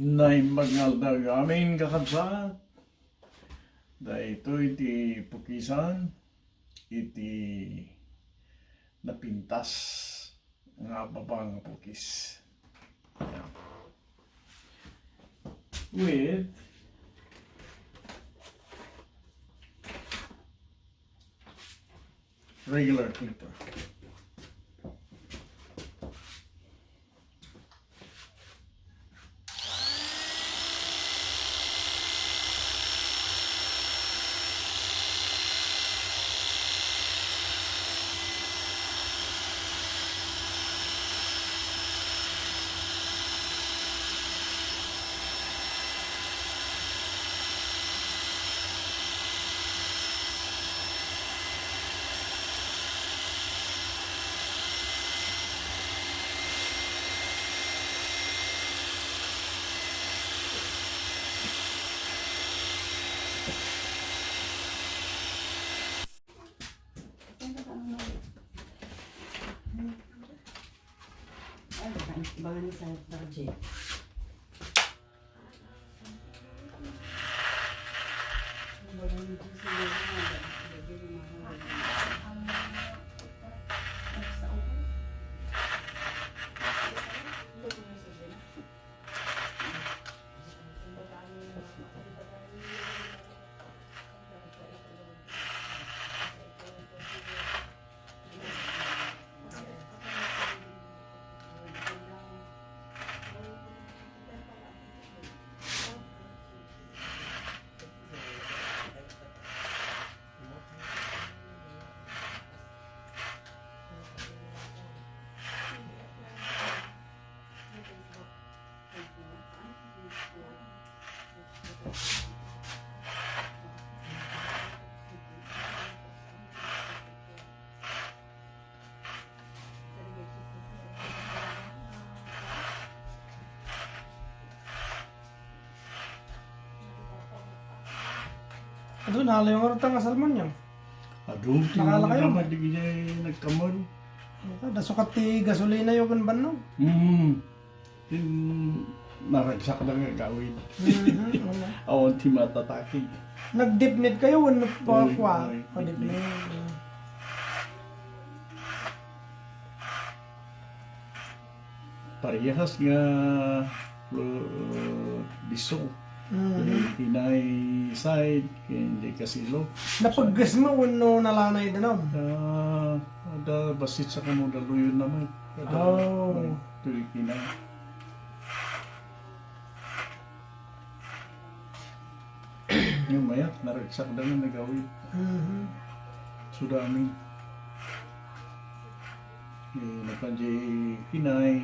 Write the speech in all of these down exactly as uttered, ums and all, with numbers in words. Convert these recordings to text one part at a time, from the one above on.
Naimbag nga aldaw amin, kakabsat. Daytoy ti pukisan iti napintas nga baba nga pukis. With regular clipper. Adu, nalayo nga rutang nga salmon niya. Adu, nakalakayo. Tignan mo, di kanya nagkamol. Adu, sukat ti gasolina yo ken bannog. Mm. Tin, naragsak lang nga gawid. Mhm, wala. Awan ti matatakig. Nagdipnit kayo, wenno pa-, oy, kwa? Oy, padipnit. Dipnit. Parehas nga, uh, disso. Mhm. Kinay side, ken di kasilo. Napaggas mo wenno nalanay danum? Ah, ada basit sa kamo, daluyon naman. Ada, oh. May tuloy kinay. Yung mayat, naragsak da nga nagawid. Mhm. Sudami. Eh, napan di kinay.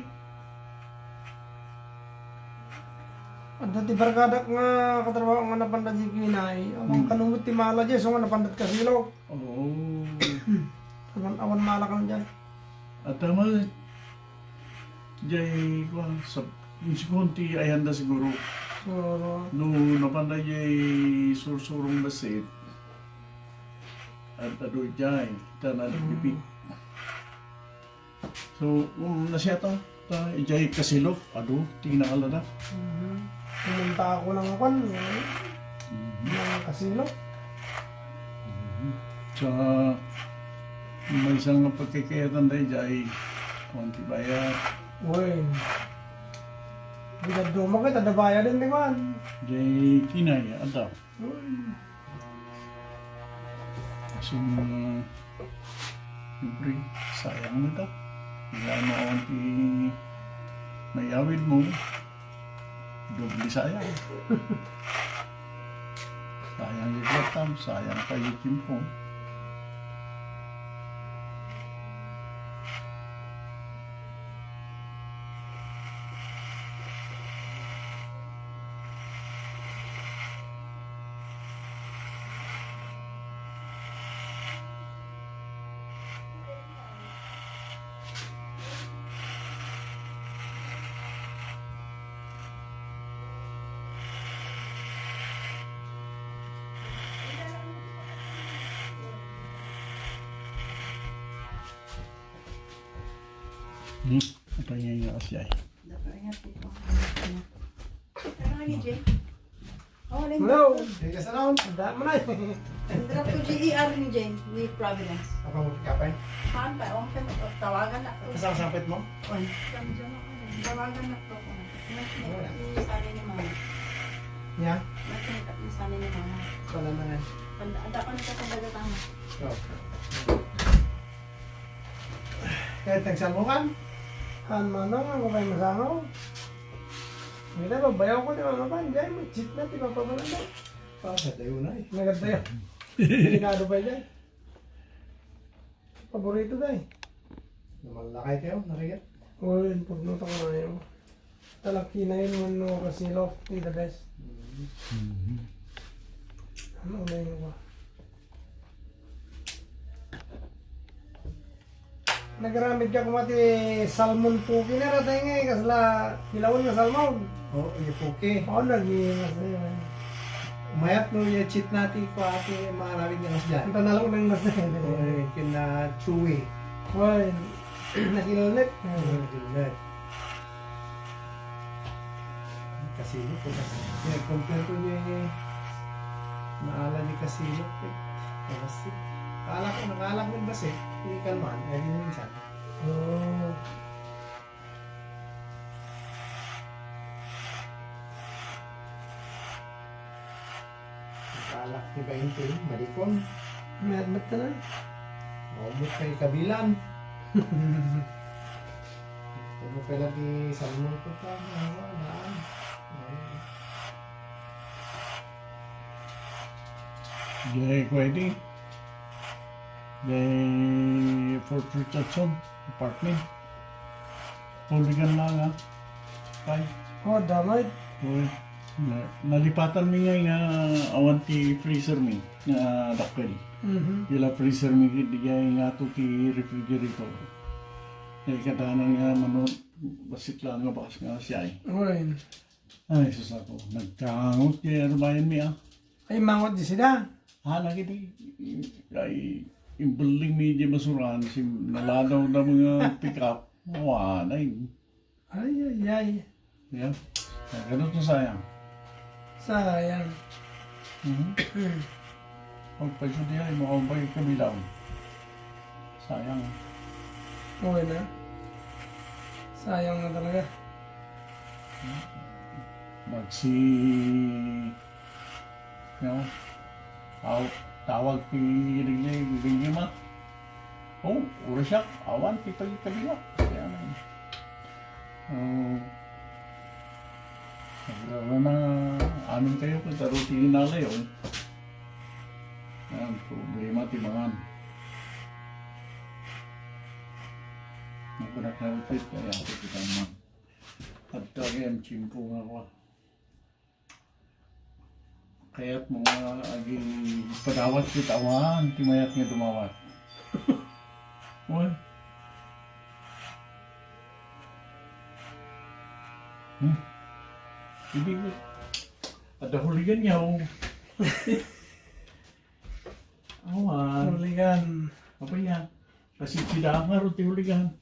Adda ti barkadak nga katrabaho nga napan da di kinay. Awan, hmm, kanungot ti mala di, so nga napan dat kasilok. Oo. Awan, awan mala kan diay. Adda met, jay, kuan, sa, siguro ti ayanda siguro. Siguro. No, napan da jay sursurong basit. At adu jay, ta nalipit. Mm. So, um, nasiata, ta, ijay kasilo, adu, ti kinaalada. Mhm. Pumunta ako ng kwan, eh, mhm, ng kasilo. Mhm. Sa, may isang pagkikayatan da ijay, kung ti bayad. Uy. Bidaduma kita, da bayad, hindi kwan. Jay kinay, ada. Sum-, siyempre, sayang na ta. Wala noon ti mayawid mo. Doble sayang. Sayang yung kwartam, sayang pa yung tiempo. Hmm, apa yang ingat siya? Dapat ingat ito. Ni Jay. Oh, Linda. Hello. Sige, kasanaw. Ang dami na eh. Drop to G E R ni Jay, ni Providence. Apa mo pikapin? Saan pa? Ewan ko, tawagan na to. Kasama sa kapit mo? Oy. Tawagan na to. Wala. Ni sabi ni Mama. Niya? Nakita ni sabi ni Mama. Wala na nga. Panda, ada ko na sa pagdagatama. Okay. Kahit nagsalmo kan? Kan manang, ako kayo masangaw. Hindi na, babayaw ko ni Mama Pan. Diyan, mag-cheat na, di ba, papalan na? Ah, sa tayo na eh. Nagad tayo. Pinado pa dyan. Paborito na eh. Namalakay kayo, narigat? Oo, yun, pagluto ko na yun. Talakinayan mo no kasi lofty the best. Mhm. Ano na yun ba? Nagaramid ka kuma ti salmon poke na ratay nga eh, kasla pilawan nga salmon. Oo, iya poke. Oo, naging mas na yun. Mayat no iya cheat na ti kua ti maaramid nga mas dyan. Ang tanalong ng mas na yun. Oo, eh, kina chewy. Well, nakilnit. Oo, nakilnit. Kasilop ko kasi. Pinag-compare ko niya yung maala ni Kasilop eh. Kalasip. Kala ko, nakala ko yung basi. Hindi kalman. Eh, yun minsan. Oo. Kalak ni Bainti, malikon. Mayat-mayat na. Maubot kay kabilan. Ano pala di salmon ko pa? Ano, ano? Jay Kuwaiti. Jay Fort Richardson apartment. Tuligan lang, ha? Pay. Oh, damay. Uy. Na, nalipatan mi nga, nga awan ti freezer mi nga dakkel. Mhm. Ila freezer mi, di kay nga to ti refrigerator. Kay kadanan nga mano, bassit lang nga bakas nga siya eh. Uy. Ay, sus ako. Nagkangot kay arubayan mi, ah. Ay, mangot di sida? Ah, nagiti, ay, imbeling mi di masuran, si naladaw na mga pick-up. Wa na yun. Ay, ay, ay. Yeah. Ay, ganun to sayang. Sayang. Mhm. Hmm. Pagpasyo di ay, makaumpay kabilang. Sayang. Okay na. Sayang na talaga. Magsi-, no? Taw-, tawag ti Ginggima. Oh, ura siya. Awan, ti pagkabila. Kaya na. Oh. Nagrara na, amin kayo, kung taro ti inalay, oh. Ayan, problema ti mangan. Ang kunak na upit, kaya ako kita man. At kaya ang tiyempo nga ako. Kaya't mga agi padawat kita awan, ti mayat nga dumawat. Uy. Hmm. Hindi ko. Ada huligan niya, oh. Awan. Huligan. Apa yan? Kasi sila nga ro ti huligan.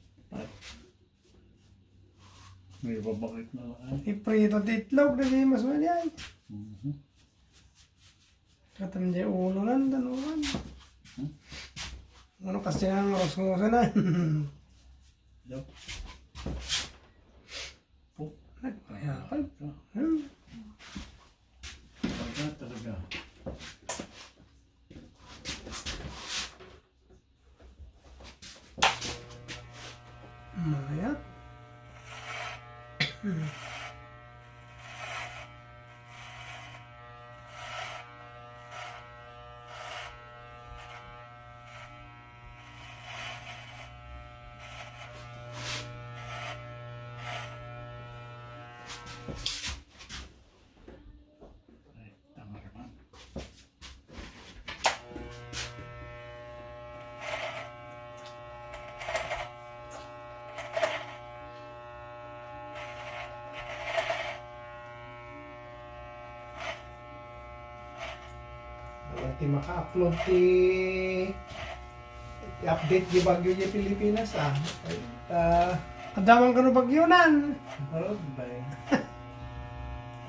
May babakit na lang. Iprito ti itlog, dagiti mas maliay. Mhm. Katam di ulo nan, danuan. Hmm? Ano kasi ang rusmusan na? Yup. Oh. Nagpayapal. Hmm. Talaga, talaga. Mayat. Ay, tama naman. Wala ti maka-upload ti I-update di bagyo di Pilipinas, ah. Ay, ah. Adaman kano bagyo nan. Harod, bay.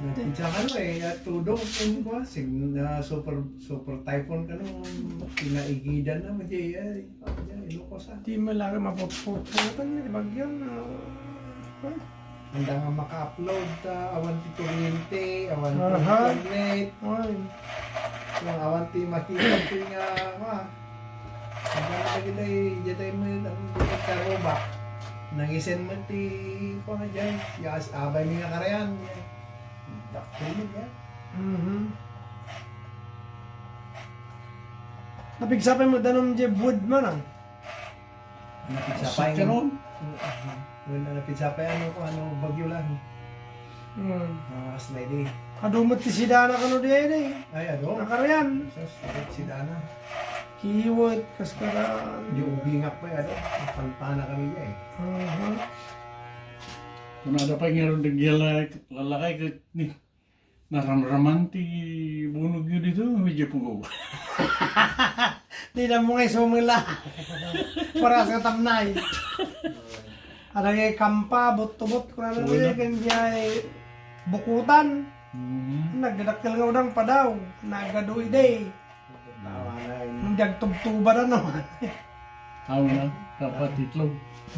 Nagpinsa kano, eh, at tudong, eh, kuwan, sig-, na super, super typhoon kano, kinaigidan na, madya, ay, madya, Ilocos, ah. Di man lang maputputputan, di bagyan, ah, ah. Anda nga maka-upload, ah, awan ti kuryente, awan ti Aha. internet. Ay. So, awan ti makita ti nga, ah, Ang ganda kita, eh, diya tayo mo yun, ang karuba. Nangisen mo ti, kuwan na dyan, yas, abay mi nga karayan. Dakkel mo yan. Mhm. Napigsa pay mo danum di wood man, ah. Napigsa pay Sa karon? Wala, napigsa pay ano ko, ano, bagyo lang. Hmm. Ah, sliding. Adu met ti sidana kano di ay, di? Ay, adu. Nakarayan. Sus, adu ti sidana. Kiwet, kas kada Di ubingak pay, adu. Pantana kami di ay. Aha. Kunada pay ngarud, nagyala-, lalakay ket ni, naramraman ti bunogyo dito, medyo pugaw. Di na mo nga isumila. Paras nga tamnay. Ada nga kampa, butubot, kunana Wala. Nga, kan biya bukutan. Mhm. Nagdadakkel nga udang padaw. Nagadu idi. Tawanay. Nung diag tubtuba na, no? Aw na, dapat itlog.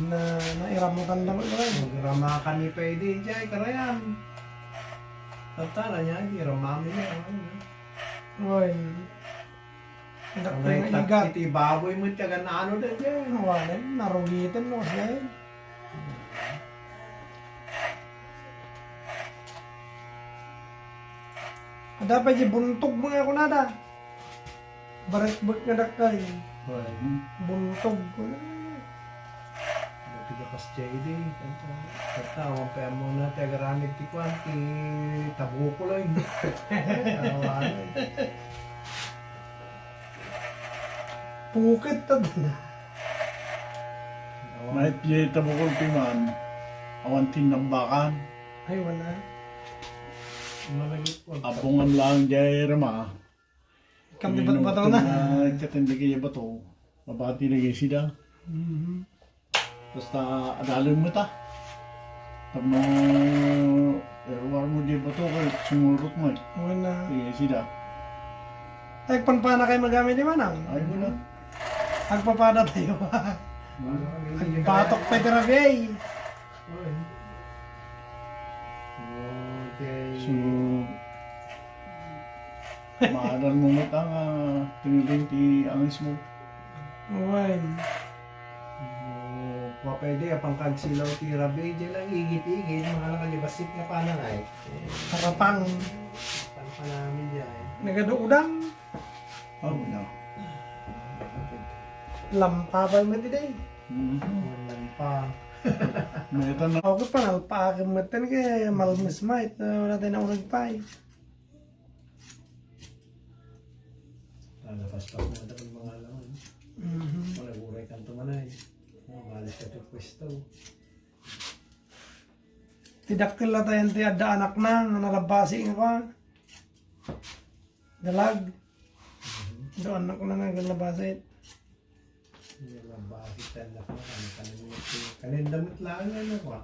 Na, nairamutan lang ito, eh. Nagramakan ni Pwede, jay, karayan. Tantana niya, di ramami niya, ano, eh. Oy. Ang Ang may igat. Iti baboy mo, tiyagan ano na dyan. Wala, narugitan mo kasi. Ada pa di buntog mo nga kunada. Baretbet nga dakkel. Hoy. Buntog ko na. Dati ka kas J D. Kanta, awan pa mo na ti agaramid ti kwan, ti tabuko lang. Awan. Puket ta dala. May pie tabukol ti man. Awan tinnambakan. Ay, wala. Malagip ko. Abungan lang jay rama. Kam di batbato na. Katindi kaya bato. Mabati lagi sida. Mhm. Basta adalem mo ta. Tapno, eh, war mo di bato, kay sumurot mo, eh. Wala. Sige, sida. Ay, panpana kayo magamit di manang? Ay, wala. Agpapada tayo. Wala. Agbatok pa ti rabi, eh. Oy. Okay. So, maadan mo met nga, ah, tiniling ti angis mo. Why? Oh, pwede, apang kagsilaw ti rabi, di lang igit-igit, mga lang kanya basit nga panangay. Eh, Karapang. Pan-, panamin di ay. Nagaduudang. Oh, no. Lampa pa man di day. Mhm. Lampa. Mayta na. Ako panalpa akin matan kay malmis mait, ah, wala tayo naunag pa eh. Ah, napaspas na ito ang mga alaman. Mhm. Kung naguray ka ito man ay, oh, malis ka ito pwesto. Ti dakkel la tayo ti adda anak na, nga nalabasi nga kwa. Dalag. Mhm. Do anak na nga nalabasi. Nalabasi ti anak na, ano, kanin mo ti, kanin damit lang, ano, kwa.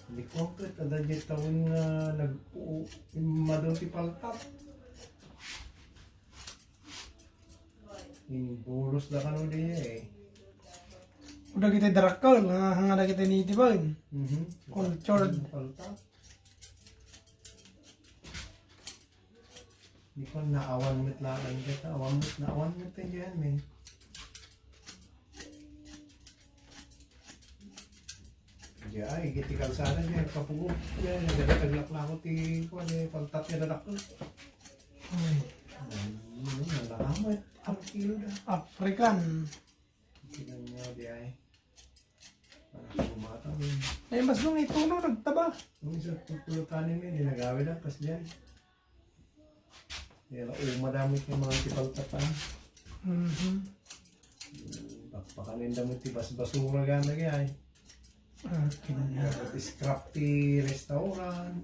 Di ko ang kat, ada di tawin nga nag-, u-, immadong ti paltap. Imbulos da kano di eh. Dagiti darakkel, nga, nga dagiti native, eh. Mhm. Cultured. Paltap. Di ko naawan met lang dito. Awan met, naawan met diyan, eh. Diyan, ay, iti kalsada diyan, kapugo. Diyan, nagdadaglaklako ti, kuwan, eh, paltap nga dadakkel. Ay. Ano, ano, nalakamay. Ang kilo da. African. Tingnan niyo, di ay. Parang lumatang, eh. Ay, mas nung ituno, nagtaba. Ang isa, pagpulutan niyo, hindi nagawid ang kas diyan. Yan, o, madamot nga mga tipaltap, ah. Mhm. Hmm, pakpakan yung damo ti basbasura gana kaya, eh. Ah, kinaya. Dapat scrap ti restaurant.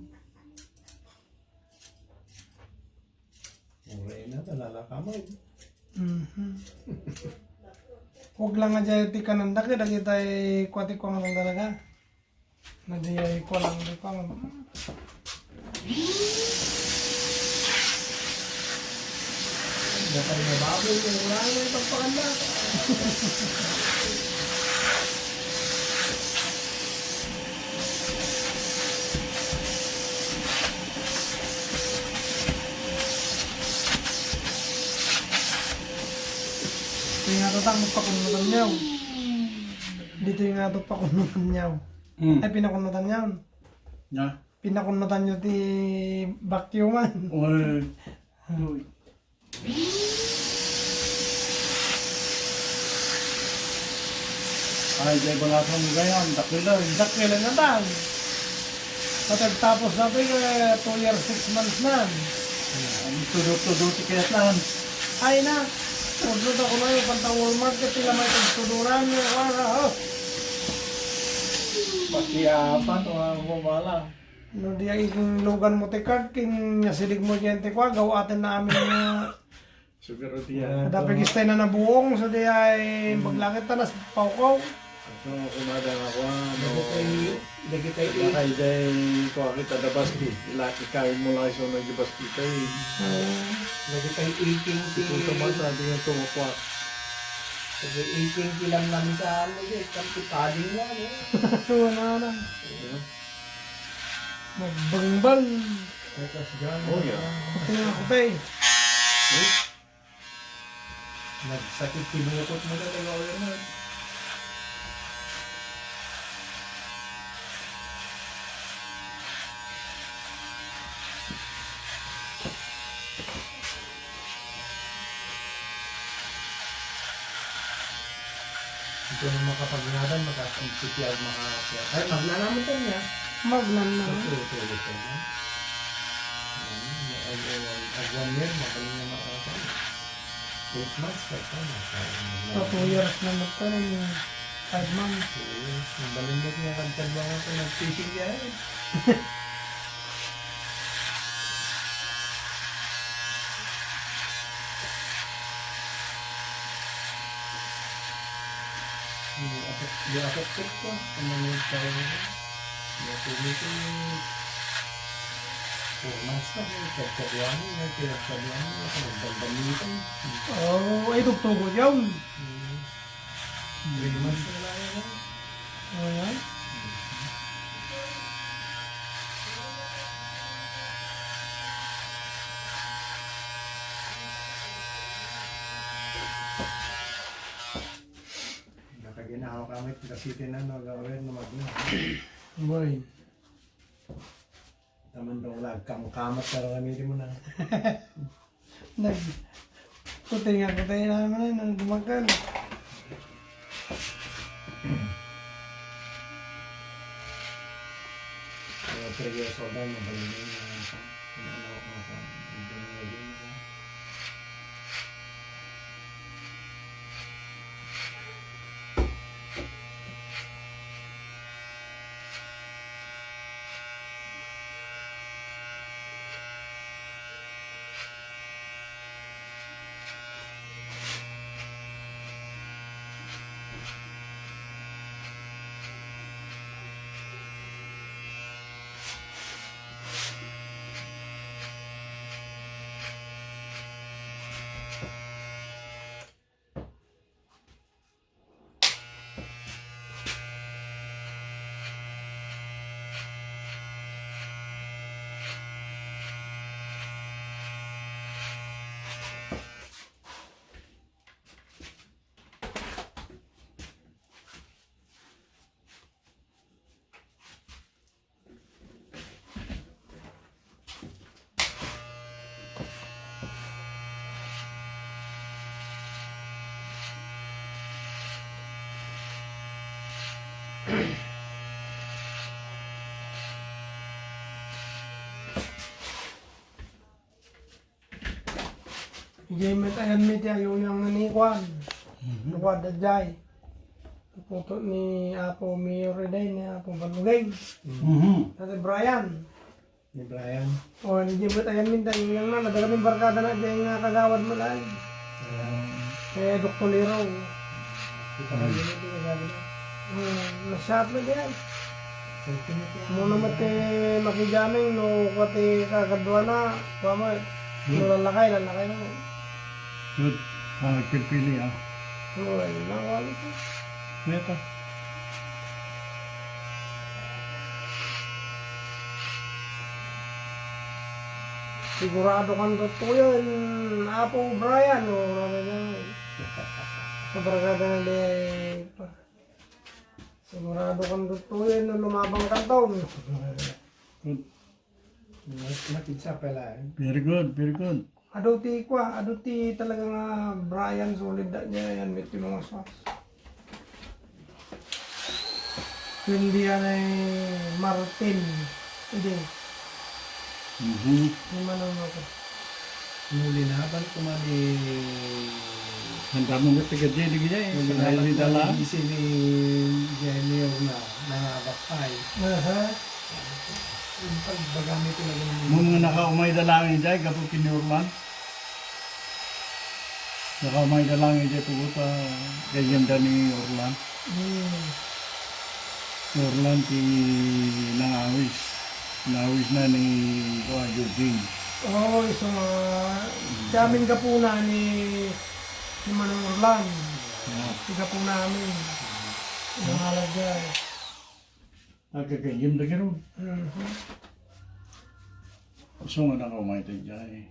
Uray na, talala ka mo, eh. Mhm. Huwag lang nga dyan ti kananda, kaya dagitay kuwati kuwang lang talaga. Na di ay kuwang, di kuwang. Dapat na baboy, kung wala na itong panganda. Ito nga tatang, pakunutan niya. Dito nga ito, pakunutan niya. Hmm. Ay, pinakunutan niya. Na? Pinakunutan niya ti vacuuman. Oy. Hmm. Ay, di ay balasan mo gayam. Dakilan. Dakilan na tan. Patagtapos na to, eh, two years, six months na. Ang tudo-tudo ti kayat na. Ay na. Tudo ako na yung pantang Walmart, kasi lamay pagtuduran, eh, wala, oh. Pati apat, wala mo bala. No, di ay lugan mo ti card, kin nga silig mo diyan ti kwa, gaw atin na amin nga Siguro diyan. Kada pagistay na nabuong, so di ay maglangit na nas paukaw. So, kumada nga kuan, no? Dagitay, dagitay Lakay day, kuan kita da basket. Ila, ikain mo lang, so, nagibasket kayo. Oo. Dagitay iking ti Ito sa mata, di nga tumakwak. Dagitay iking ti lamnam sa ano, di, kampi pading mo, ano? Wala na. Yeah. Magbangbang. Oh, yeah. Pati nga ako, te. Eh? Nagsakit ti bukod mo na, tayo, Leonard. Ito na makapagnadan, makasipsipiag, makakapyag. Ay, magnanaman ka niya. Magnanaman. Ito, ito, ito, ito. Ayan, ag-, ag-, ag-, one year, magaling na makakapag. Eight months, five months. So, two years na magtanim, five months. Two years. Mabalingot niya, kagkadwa nga ito, nagtitigyan. Di ako, di ako trip ko. Ano yung tawag nito? Di ako dito yung four months na, yung pagkakuha mo, yung pinagkakuha mo, yung pagdagdag nito. Oh, ay, tugtugot yun. Hmm. Three months na lang yun. Oh, yan? Nakaginawa kami, kasi tinanong, gawin, lumag na. Boy. Taman daw nagkamkamat, pero ramili mo na. Nag-, kuting nga, kuting naman na, nagdumagan. Pero seryoso ba, mabalik na yung, ano, ano, ano, ano, ano, ano, Ijay met ayan mi ti ayuyang ni kuan. Mhm. Kuan da jay. Puto ni Apo Mayor Eday, ni Apo Balugay. Mhm. Tatay Brian. Ni Brian. O, ni Jim met ayan mi ti ayuyang na, nadala mi barkada na jay nga kagawad mo lang. Ayan. Eh, Doktor Liro. Kita ka dito, sabi na. Hmm, na-shot na diyan. Muna mo ti makigaming, no, pati kakaduana, kuha mo, no, lalakay, lalakay mo. Good. Ah, nagpilpili, ah. Oo, ayun na, wala ko. Meta. Sigurado kan tutuyan, Apo Brian, o, ano na, sa barkada na di, pa. Sigurado kan tutuyan, no, lumabang kan taon. Good. Mas, makitsa pala, eh. Very good, very good. Adu ti kua, adu ti talaga nga Brian, solid da niya yan, may tinumaswas. Kundi yan ay Martin. Hindi. Mhm. Yung manang ako. Nulinaban ko man ni Handa mo nga taga Jenny gina eh. Nulinaban ko man ni Jenny na nangabat pa eh. Aha. Yung pagbaga mi talaga ng Mung nga nakaumay da langit jay, gapu ken ni Orlan. Nakaumay da langit jay, puguta, gayyem da ni Orlan. Hmm. Ni Orlan ti nangawis. Nangawis na ni, kuan, Eugene. Oo, isu nga, ti amin gapuna ni, ni Manong Orlan. Yeah. Ti gapuna amin. Nangalat jay. Agagayyem dagiti. Mhm. Isu nga nakaumay daydiay.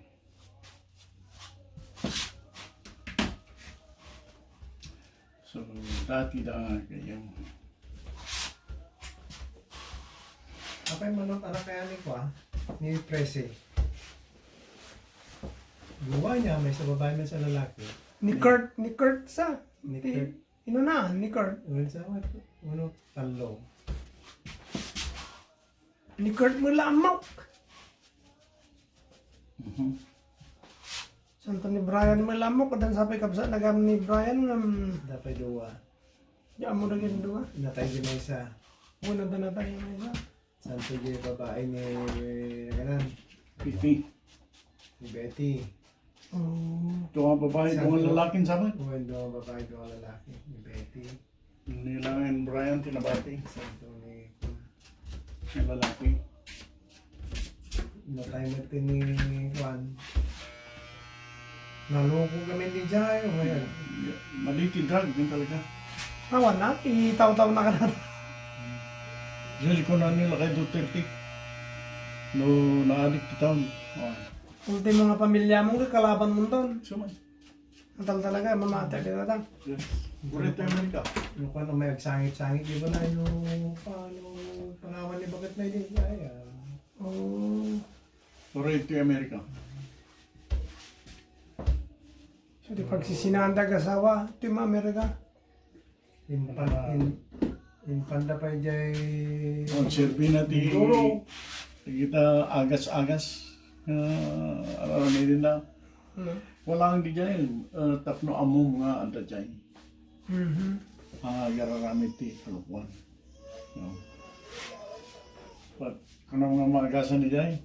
So, dati da nga gayyem. Apay manong anak kaya ni kwa? Ni Presi. Dua niya, may sa babae, may sa lalaki. Ni Kurt, ni Kurt sa. Ni Ti-, Kurt. Inunaan ni Kurt. Well, sa what? Uno, talo. Ni Kurt mo lamok. Mhm. Santo ni Brian mo lamok, dan sapay kabsa nagam ni Brian ngam. Dapay dua. Di amo da gin dua. Natay di maysa. Una da natay maysa. Santo di babae ni, kanan? Betty. Ni Betty. Oh. Dua nga babae, dua nga lalaki, sabi? Oo, dua nga babae, dua nga lalaki. Ni Betty. Ni Langen Brian, tinabati. Santo ni, ni lalaki. Natay mo ito ni Juan. Naloko kami ni Jai, o ngayon. Mali ti drug, yun talaga. Awan na, itawtaw na ka na. Diyos ko na nila kay Duterte. No, naadik ti taon. Oh. Ultimo nga pamilya mo, kalaban mo ton. Sumay. Ang tal talaga, mamati ka na. Yes. Puro ito Amerika. Yung kung ano, may agsangit-sangit, di ba na yung paano, pangawan ni bakit may di, ay, ah. Oh. Puro ito Amerika. So, di pagsisinanda ka asawa, ito yung Amerika. Impan-, im-, impanda pay jay. Oh, serbi na ti Siguro. Kita agas-agas. Ah, aram din na. Ano? Wala ang di jay, ah, tapno amom nga anda jay. Mhm. Ah, yararamid ti kalukuan. No? But, kung nga maagasan ni jay,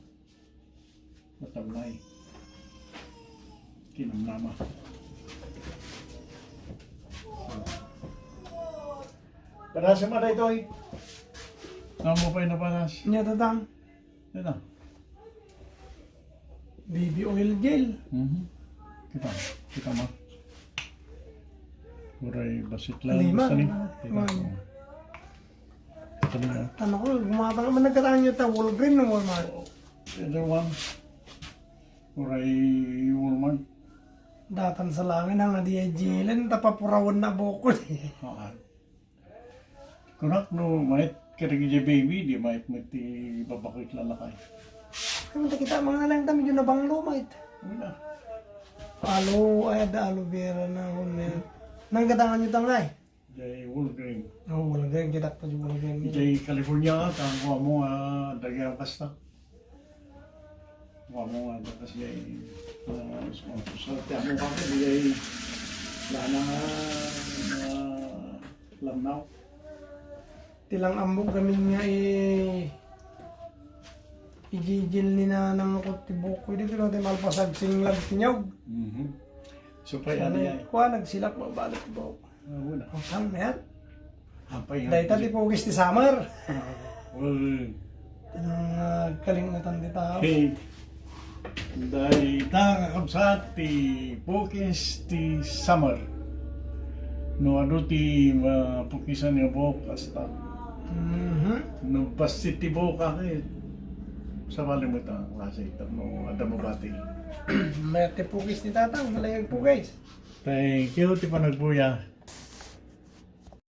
Matamnay. Kinamnama. Parasem a daytoy. Namo pay naparas. Nya, tatang. Yan na. Baby oil gel. Mhm. Kita, kita ma. Uray basit lang. Lima. Basta ni. Kita. Man. Ito na. Tan-aw ko, gumatang man nagkatangyo ta Walgreen no Walmart. Either one. Uray Walmart. Datan sa langit, nga di ay jilen, tapapurawan na bukod. Oo. Kunak no, mait ka rin baby, di mait mo ti babakit lalakay. Kami ta kita, mga nalang ta, medyo nabanglo, mait. Ano na? Alo, ay, ada aloe vera na, hon, eh. Nang gatangan nyo tangay? Jay Walgreen. Oh, Walgreen, kita pa jay Walgreen. Jay California, ta, kuha mo nga, dagay ang kasta. Kuha mo nga, dakas jay, ah, sponsor. Sa tiyan mo ka, jay, lana, ah, lamnaw. Ti lang ammok gamin nga i-, igigil ni nanang ko ti buhok ko. Di kilo ti malpasag singlag ti niyog. Mhm. So, pa, ano yan? Kuha, nagsilak, mabalik buhok. Ang yan? Apay nga. Dayta ti pukis ti summer. Well, tinang, ah, kalingutan ti tao. Hey. Dayta, kakabsat, ti pukis ti summer. No adu ti mapukisan nga buok, hasta. Mhm. No bassit ti buok, ay, sabali mo ita, klase ita, no, adda mabati. Mayat ti pukis ni Tatang, malay agpukis. Thank you, ti panagbuya.